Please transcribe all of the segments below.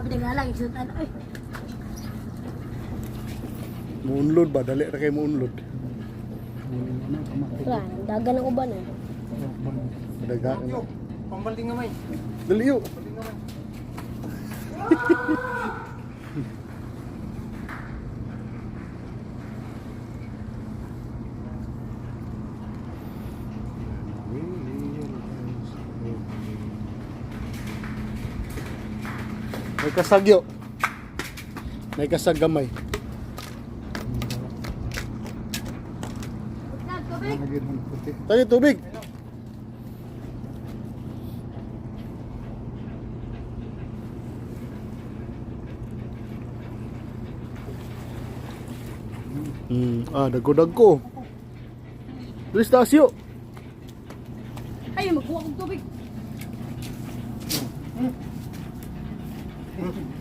Grabe na nga lang. Isutan. Ay. Muunlod ba? Dali ra kay muunlod. Wala, dagan ang uban eh. Madaga na. Pambaling gamay. Dali yo. Pambaling gamay. May kasagyo. May kasag gamay. Tubig. Tayo tubig. Dagko-dagko. Luis Tasio. Ay, magkuha kong tubig.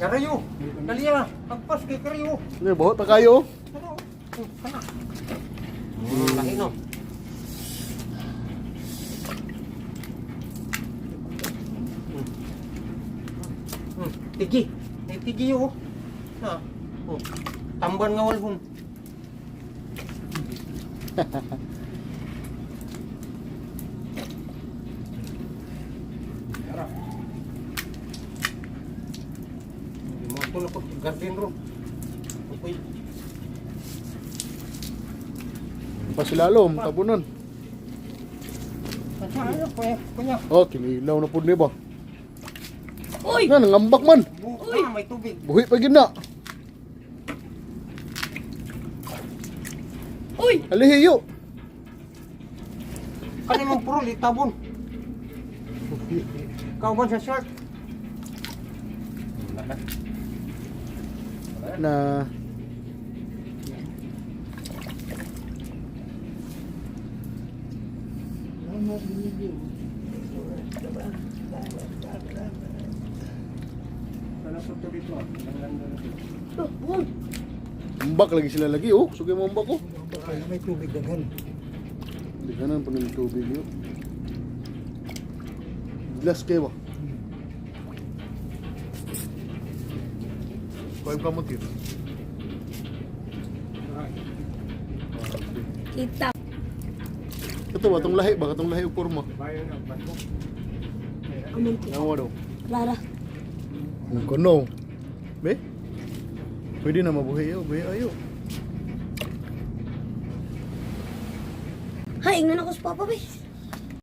Karayo. Dali ah. Agpas kay karayo. Ano, buhot pa kayo. Ano? Kana. Lahi no. Tigi. May tigi oh. Na. Oh. Tamban nga walhon. Tara. Hindi mo ito na po. Garden room. Okay. Pasilalom, tabunan. Ano kuya? Kuya. Oh, kinilaw na po ni ba? Uy! Na, nangambak man. Uy, may tubig. Buhi pa gid na. Uy! Alihiyo. Kani mong purol itabon. Kauban sa shirt. Na Sana po to dito. Ah. Ang ganda na dito. Oh, uy! Ambak lagi sila lagi oh. Sugay mo ambak oh. May tubig daghan. Hindi ka na pa ng tubig yun. Glass kayo ba? Kuha ka mo tiro. Kita. Ito ba, itong lahi ba? Itong lahi o forma? Bayo na bato. Amunti. Ngawa daw. Clara. Ang kuno. Be? Pwede na mabuhay ayo, buhay ayo. Hay, ingnan ako sa papa, bay.